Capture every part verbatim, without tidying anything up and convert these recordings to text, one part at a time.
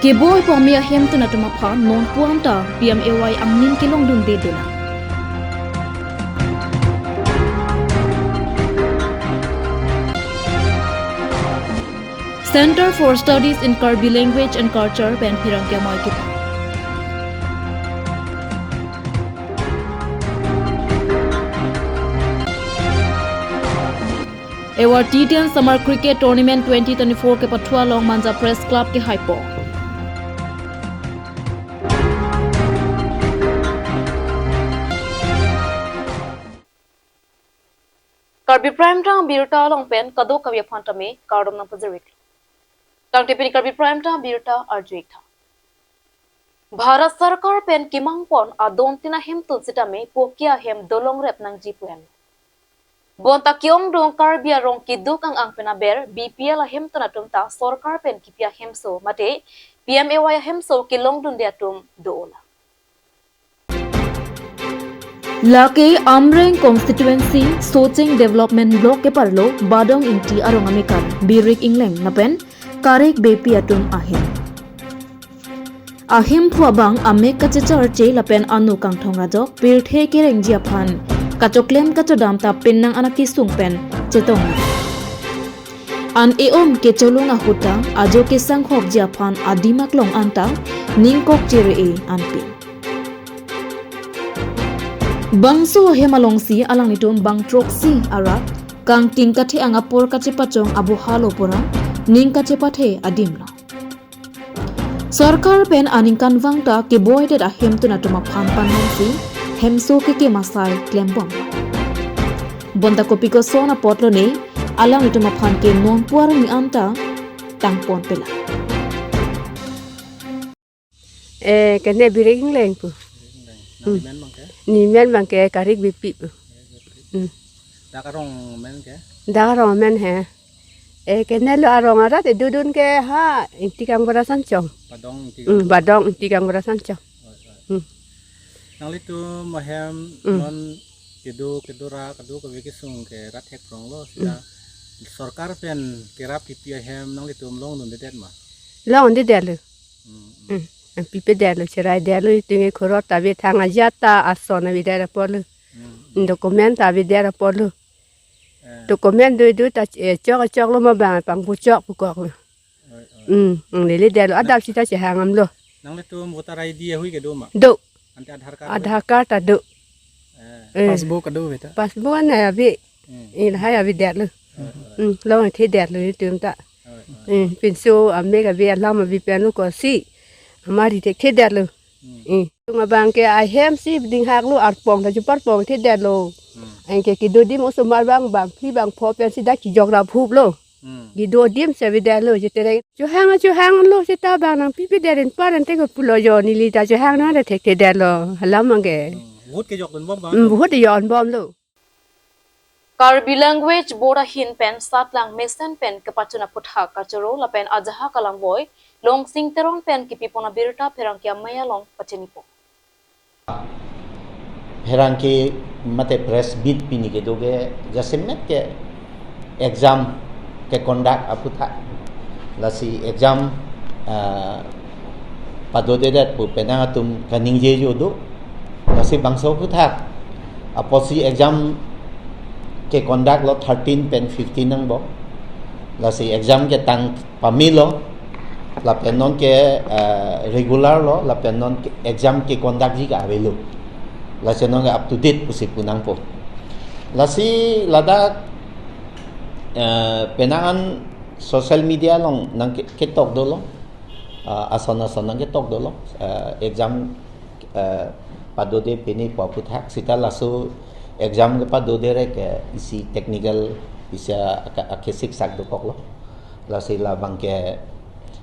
Keboi pu amei ahemtun atum aphan nonpu anta P M A Y angnim kelongdunde dolang. Center for Studies in Karbi Language and Culture pen pherangke amei kepha. Ewa T ten Summer Cricket Tournament twenty twenty-four kepathu along Manja Press Club kehaipo. Karbi Prime Time birta along pen kadokave aphan tame kardom nangpajir-ik. Tangte pini Karbi Prime Time birta arju-ik tha. Bharat Sarkar pen kemangpon adon tin ahemtun sitame pokia ahem dolongrep nangji pu-en. Bonta ke-ongdung Karbi arong keduk ang-ang pen aber B P L ahemtun atum ta sorkar pen kipi ahemso mate P M A Y ahemso kelongdunde atum do-olang. Lake Amreng Constituency Socheng Development Block keparlo Badong Ingti arong amekan Birik Ingleng lapen Karik Beypi atum ahem. Ahemphu abang amek kachecharche lapen ano kangthong ajok pirthe kerengji aphan kachoklem kachodam ta penang anak kesung pen chetong. An e-om kecholong ahut ta ajo kesanghokji aphan adim aklong anta ningkok chere-e anpin. Bangso ahem alongsi alanglitum bang throksi arat kangting kathe-ang apor kachepachong abohalo pura ning kachepathe adimlo. Sorkar pen aningkanvang ta keboidet ahemtun atum aphan panongsi hemso kekim asai klembom. Bonta kopi koson apotlo ne alanglitum aphan ke nonpu arni anta tangpon pela. Eh, kene Birik Ingleng pu. Nangli men abang ke? Neli men abang ke Karik Beypi pu. Hmm. Dak arong amen ke? Dak arong amen he. Eh, kene lo arong arat edodun ke ha Ingti Kangbura Sanchong. Badong Ingti Hmm, Kangbura. Badong Ingti Kangbura Sanchong. Oi, oi. Hmm. Nanglitum ahem Hmm. non kedo kedora kadokave kesung ke rat thek pronglo sita Hmm. sorkar pen kerap kipi ahem nanglitum longdundedet ma? Longdedetlo. Hmm, hmm. Hmm. Ang pipedetlo, cheraidetlo, itingi khorot ta ave thang ajat ta ason avedet apotlo. Hmm, hmm. Document ta avedet apotlo. Eh. Document doido ta, eh, chok choklo ma bang pangpuchok pukoklo. Oi, oi. Hmm, ang lele detlo adap sita chehang damlo. Nanglitum voter I D ahui ke do ma? Do. Ante Aadhaar card Aadhaar card ta do. Eh. Eh. Passbook ado ave ta? Passbook an ave. Hmm. Eh, lahai avedetlo. Oi, oi. Hmm, longthedetlo itum ta. Oi, oi. Hmm, pinso amek ave alam ave pen lo kosi. Amari thekthedetlo. Hmm. Hmm. Tung abang ke ahem si dinghaklo arpong ta chepar pongthedetlo. Hmm. Anke kedo adim osomar bang bangphli bangpho pensi dak chejok raphuplo. Hmm. Kedo adim si avedetlo chetereng. Chohang chohanglo seta bang nangpipedet rin paran te ko pulo jo neli ta chohang nang thekthedetlo. Alam abang ke. Hmm. Vote kejokdunbom bang. Hmm, vote jonbomlo. Karbi Language Board ahin pen satlang mesen pen kepachun aphuthak kachoro lapen ajahak alangboi Longsing Teron pen kepipon abirta pherangke amei along pachinipo. Pherangke mate press meet pini kedo ke jasemet ke exam ke conduct aphuthak. Lasi exam, ah, padodedet pu penang atum kaningje jo do. Lasi bangso aphuthak. Apotsi exam ke conduct lo thirteen pen fifteen angbong. Lasi exam ke tang pamelo. Lapen non ke, eh, regular lo, lapen non ke exam ke conduct ji ke avelo. Lasi non ke up to date pusi punangpo. Lasi ladak, eh, penang an social media along nangke-, ketok dolo. Ah, ason ason nangketok dolo. Eh, exam, eh, padode pini pu aphuthak sita laso exam kepadode re ke isi technical isi aka-, akesik sak dokoklo. Lasi labang ke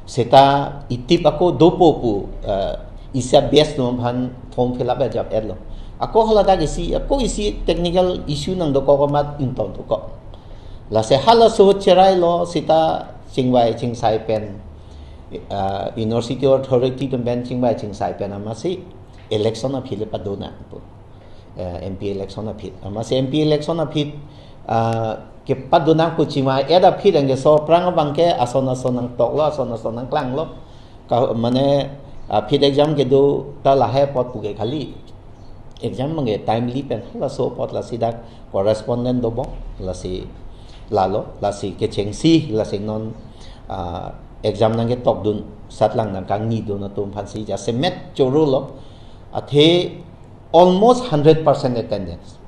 seta itip ako dopo pu, eh, isi best no aphan form fill up ajap etlo. Ako haladak isi, ako isi technical issue nangdokok amat ingtong dokok. Lasi halaso cherailo sita chingvai chingsai pen, ah, University Authority atum pen chingvai chingsai pen amatsi election aphi le padonangpo. Eh, M P election aphi. Amatsi M P election aphi, ah, kepadonang pu chingvai-et aphi dang ke so aphrang abang ke ason ason nangtoklo, ason ason nangklanglo. Ka, mane, ah, fifth exam kedo ta lahai apot puke kali. Exam mangke timely pen halaso apot lasi dak correspondent dobom, lasi lalo, lasi kechengsi, lasi non, ah, exam nangketokdun, satlang nangkangnidun atum aphansi jasemet chorolo. Athe almost hundred percent attendance.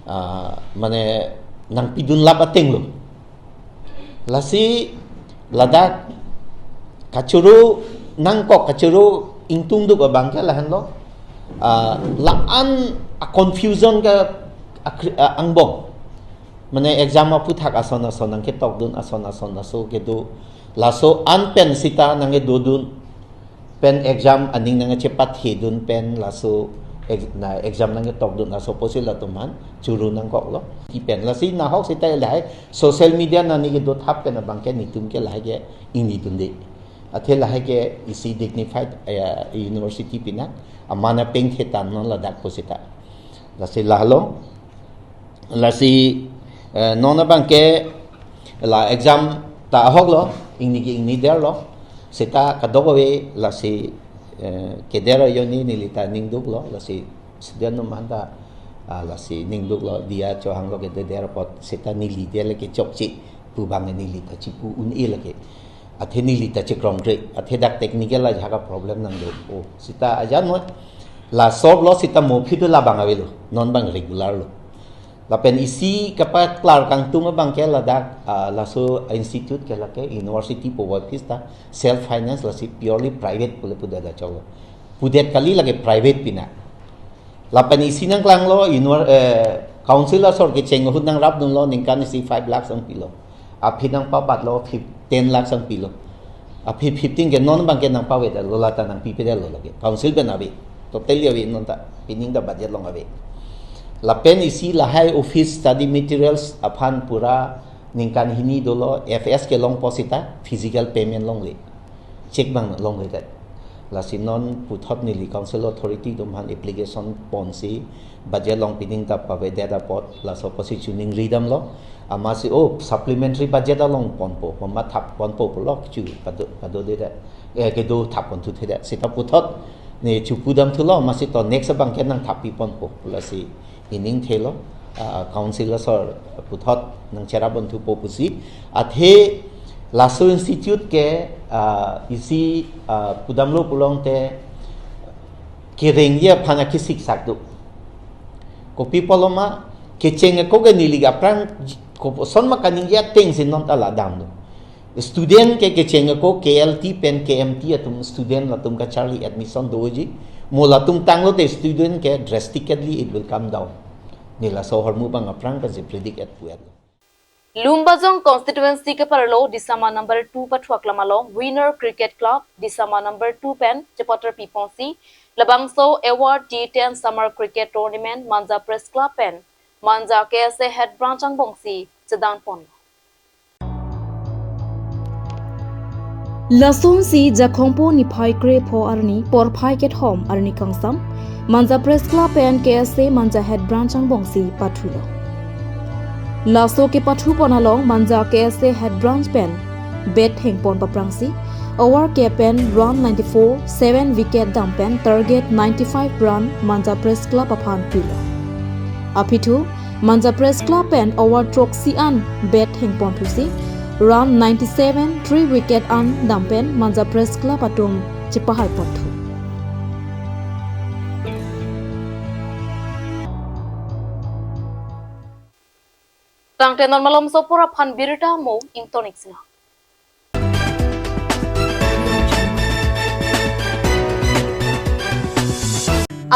Ah, mane nangpidun lap atenglo. Lasi ladak kachoro nangkok, kachoro ingtungduk abangke lahenlo. Ah, la-an a-confusion ke akri-, a-, angbong. Mane exam aphuthak ason ason nangketokdun, ason ason laso kedo. Laso an pen sita nangkedodun pen exam aning nangchepathedun pen laso ex-, na exam nangketokdun laso apotsi latum aphan choro nangkoklo. Ti pen lasi nahok sita lahai social media nani kedothap pen abangke netum ke lahai ke ingnidunde. Athe lahai ke isi dignified, eh, university pinak, amana pengthe tangnon ladak pu sita. Lasi lahelo. Lasi, eh, non abangke la exam ta ahoklo, ingni ke ingniderlo. Sita kadokave lasi, eh, keder ajoine nelita ningduklo, lasi student atum aphanta, ah, lasi ningduklo, diya chohanglo ke deder apot, sita neli dele ke chokche pu abang nelita chipu un-e lake. Athe nelita chikrongkre, athe dak technical ajahak a-problem nangdo. Oh, sita ajan noi. La solve lo sita mo aphi do labang avelo, non abang regular lo. Lapen isi kapaklar kangtung abangke ladak, ah, laso institute ke lake university pu office ta self finance lasi purely private pule pudet da cholo. Pudet kali lake private pina. Lapen isi nangklanglo, inwar, eh, council asor kecheng ahut nangrapdunlo, ningkan isi five lakhs nangpilo. Aphi nangpabatlo, fif-, ten lakhs nangpilo. Aphi fifteen ke non abangke nangpavedetlo, lata nangpipedetlo lake. Council pen ave. Totally ave non ta. Pining ta budget along ave. Lapen isi lahai office study materials aphan pura ningkan hini dolo, F S kelongpo sita, physical payment longle. Cheque abang longledet. Lasi non puthot neli council authority atum aphan application ponsi budget along pining ta pavedet apot laso apotsi choningridamlo. Amatsi, oh, supplementary budget along ponpo, mama thap ponpo pulo chu pado, padodedet. Eh, kedo thap ponthuthedet. Sita puthot ne chopudamthulo, amatsi to next abangke nangthappi ponpo pulo si ining thelo, ah, council asor puthot nangcherap ponthupo pusi. Athe laso institute ke, ah, isi, ah, pudamlo pulote kerengji aphan akisiksak do. Kopi pulo ma kecheng ako ke neli aphrang koposon ma kaningje atengsi non ta la damlo. Student ke kecheng ako K L T pen K M T atum student latum kacharli admission doji. Mo latum tanglote student ke drastically it will come down. Ne laso ahormu abang aphrang pensi predict et puet. Lumbajong constituency keparlo Disama number two pathuaklam along Winner Cricket Club, Disama number two pen chepatar piponsi labangso Award T ten Summer Cricket Tournament Manja Press Club pen Manja K S A Head Branch angbongsi chedanpon. Lasonsi Jakhongpo niphai krepho arni porphai kethom arni kangsam Manja Press Club pen K S A Manja Head Branch angbongsi pathulo. Laso kepathupon along Manja K S A Head Branch pen bat hengpon paprangsi over ke pen run ninety-four, seven wicket dam pen target ninety-five run Manja Press Club aphan pilo. Aphi thu Manja Press Club pen over throksi an bat hengponthusi run ninety-seven, three wicket an dam pen Manja Press Club atum chepahaiponthu. Tangte non malomso apor aphan birta mo ingtonik sina.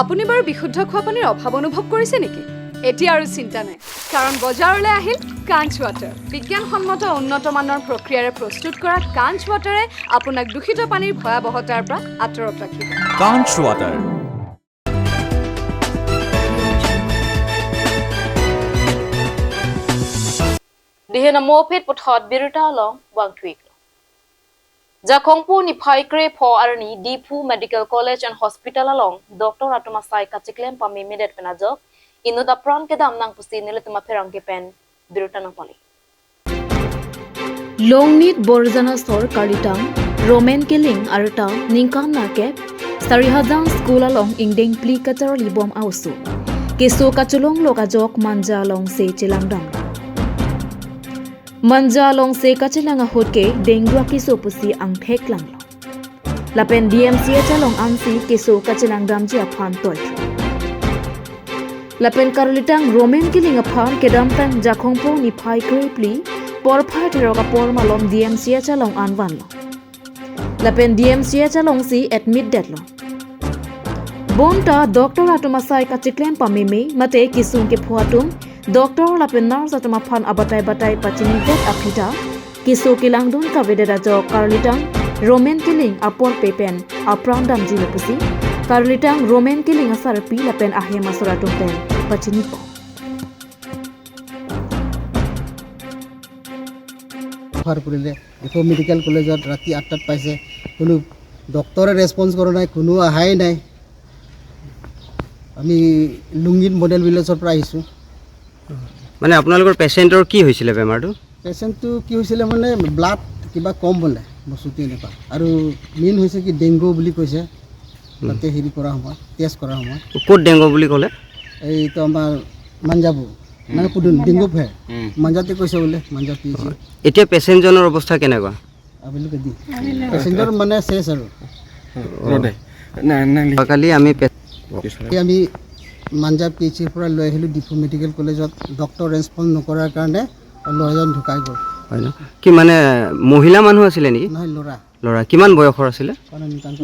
আপুনি বাৰু বিশুদ্ধ খোৱা পানীৰ অভাৱ অনুভৱ কৰিছে নেকি? এতিয়া আৰু চিন্তা নাই, কাৰণ বজাৰলৈ আহিল কাঞ্চ ৱাটাৰ। বিজ্ঞানসন্মত উন্নত মানৰ প্ৰক্ৰিয়াৰে প্ৰস্তুত কৰা কাঞ্চ ৱাটাৰে আপোনাক দূষিত পানীৰ ভয়াৱহতাৰ পৰা আঁতৰত ৰাখিব। Kanch Water. Dihen amo aphi puthot birta along vangthuiklo. Jakhongpo niphai krepho arni Diphu Medical College and Hospital along doctor atum asai kachiklem pamemedet pen ajok inut apran kedam nang pusi nelitum apherangke pen birta nangpali. Longnit Borjana Sor Karitang, Roman Killing arta ningkan nerkep, Sarihajang School along ingdeng phli kacharli bom a-oso. Keso kachelong lok ajok Manja alongsi chelangdam. Manja alongsi kachelang ahut ke dengue akeso pusi angthek langlo. Lapen D M C H along ansi keso kachelangdamji aphan toithu. Lapen karulitang Roman Killing aphan kedamtang Jakhongpo niphai krephli porphai therok apor malom D M C H along an vanlo. Lapen D M C H alongsi admit detlo. Bonta doctor atum asai kachiklem pameme mate kesung kepho atum doctor lapen nurse atum aphan abatai batai pachinidet aphi ta keso kelangdun kavedet ajok karulitang Roman Killing apor pepen apran damjilo pusi karulitang Roman Killing asarpi lapen ahem asor atum pen pachinipo. Offer কৰিলে। ডিফু মেডিকেল কলেজত ৰাতি আঠটাত পাইছে, কোনো ডক্টৰে ৰেছপন্স কৰা নাই, কোনো অহাই নাই। আমি লুংগিন মডেল ভিলেজৰ পৰা আহিছোঁ। মানে আপোনালোকৰ পেচেণ্টৰ কি হৈছিলে বেমাৰটো? পেচেণ্টটো কি হৈছিলে মানে ব্লাড কিবা কম বোলে বস্তুটো এনেকুৱা, আৰু মেইন হৈছে কি ডেংগু বুলি কৈছে। তাতে হেৰি কৰা সময়, টেষ্ট কৰা সময়। ক'ত ডেংগু বুলি ক'লে? এইটো আমাৰ মাঞ্জাবু মানে পুদুন ডেংগু ফে মাঞ্জাতে কৈছে বোলে, মাঞ্জা পি এইচ চি। এতিয়া পেচেণ্টজনৰ অৱস্থা কেনেকুৱা? আবেলি দি পেচেণ্টৰ মানে চেছ আৰু। কালি আমি পে- এই আমি মাঞ্জা পি এইচ চিৰ পৰা লৈ আহিলোঁ ডিফু মেডিকেল কলেজত। ডক্টৰ ৰেছপন্স নকৰাৰ কাৰণে ল'ৰাজন ঢুকাই গ'ল। হয় ন? কি মানে মহিলা মানুহ আছিলে নেকি? নহয়, ল'ৰা। ল'ৰা কিমান বয়সৰ আছিলে? মানে নিতান্ত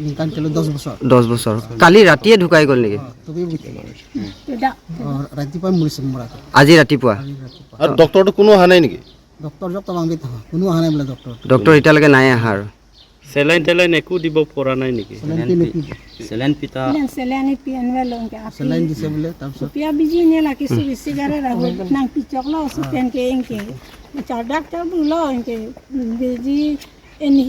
নিতান্ত দহ বছৰ। দহ বছৰ। কালি ৰাতিয়ে ঢুকাই গ'ল নেকি? তুমি বুজি পাবা। অ, ৰাতিপুৱাই মৰিছে মৰাটো। আজি ৰাতিপুৱা? আজি ৰাতিপুৱা। আৰু ডক্টৰটো কোনো অহা নাই নেকি? ডক্টৰ জক তমাং বিত কোনো অহা নাই বোলে ডক্টৰ। ডক্টৰ এতিয়ালৈকে নাই অহা আৰু। চেলাইন টেলাইন একো দিব পৰা নাই নেকি? চেলাইন কি নেকি? Selen pita. Yang selen ni pian welong ke api. Saline দিছে বোলে, তাৰপিছত Pia biji ni lagi su bisi gara rahu nang picok lo su pen ke engke. Chardak ta bu lo engke biji eni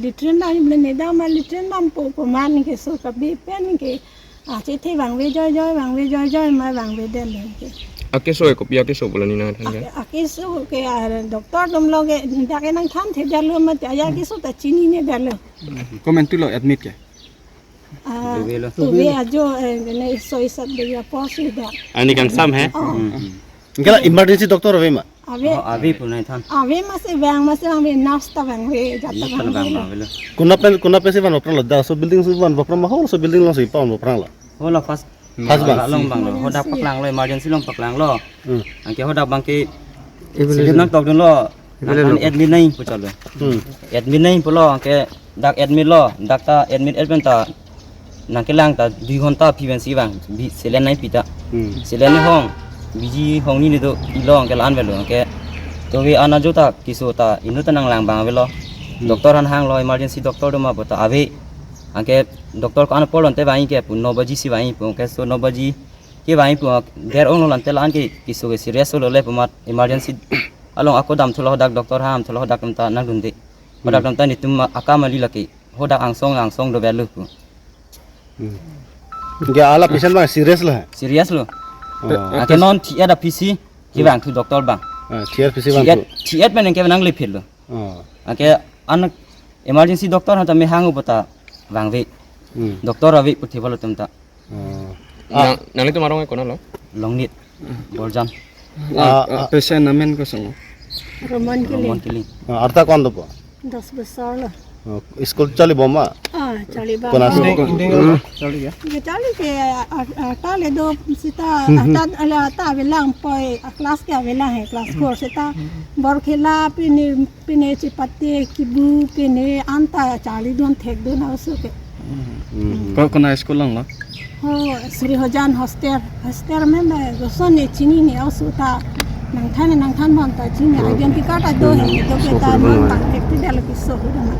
litrin dan beli neda ma litrin dan po po man ke so kabi pen ke. Ache the bang ve joy joy bang ve joy joy ma bang ve den engke. Akeso e kopi akeso bola ni nang than ke? Akeso ke doctor atum lo ke dak ke nang than the jalo ma te aya keso ta chini ne jalo. Komentu lo admit ke? Ah, tuve ajo ne soi sat de ya posi da. Ani kangsam he? Ingkala emergency doctor ave ma? Ave. Ave punai than. Ave masi bang masi bang ve nurse ta bang ve jata Nurse ta bang bang velo. Kuna pen kuna pensi van baphrang lo da, so building si van baphrang ma ho, so building lo si pa baphrang lo. Hola first. First bang. Long bang lo. Hodak paklang lo, emergency long paklang lo. Hmm. Angke hodak bang ke Ibu sibit nak tok dun lo. Ibu le Nang lo. Admit nai puchalo. Hmm. Admit nai pulo angke dak admit lo, dak ta admit admit ta nang kelang ta dui ghonta phi pen si bang bi selen nai pita. Hmm. Selen ni hong biji hong ni ni do ilo angke lan velo angke. To ve ana jo ta kiso ta inu ta nang lang bang velo. Doctor han hang lo, emergency doctor do ma bota ave. Angke doctor ko ana polon te bang ke pu no baji si bang pu angke so no baji ke bang pu der ong lo lan te lan ke kiso ke serious lo le pu mat emergency along ako dam thulo dak doctor ham thulo dak ta nang dun de. Hodak dam ta nitum akam ali lake. Hodak angsong angsong do belu pu. Ge ala patient bang serious lo hai. Serious lo. Oh. Ake non thiat a P C ke bang thu doctor bang. Ah, thiat P C bang Thiat tu. thiat men ke bang le phil lo. Oh. Ake an emergency doctor ha ta me hang upata bang ve. Hmm. Doctor ave pu thevalo tum ta. Oh. Nang nang itu marong ko na lo? Longnit. Borjan. Ah, ah. Patient namen ko song. Roman Roman Killing. Killing. Ah, arta kon dopo? Dos besar lah. Oh, school chali bom ma? Ah, charli bang. Kona school? Ke charli ke ah, ah, ta le do sita ah, ta ala ta avelang poi ah, class ke avelang he class four sita bor khela pini pini chipate kibu pini anta charli dun thek dun asu ke. Hmm. Ko kona school long lo? Ho Sri Hojan hostel, hostel me me goson ne chini ne asu ta nang than nang than bang ta chini identity card ado he to ke ta non bang thek ti dal kiso hu dama.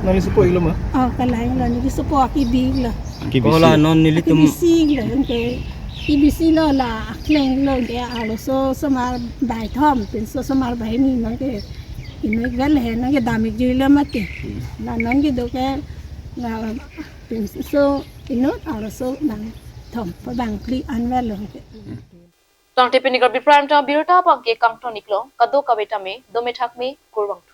Nang isi po ilo ma? Oh, kalai lo ni kiso po aki big lo. Kola non nelitum Ki bisi lo ke ki bisi lo la kleng lo ke alo so somar bai thom pin so somar bai ni nang ke inu vel he nang ke damik jui lo mati. La nang ke do ke la pin so inu alo so nang thom pa bang kli an vel lo ke. Tangte pini Karbi Prime Time birta abang ke kangton iklo, kadokave tame dome thakme, kurvangthu.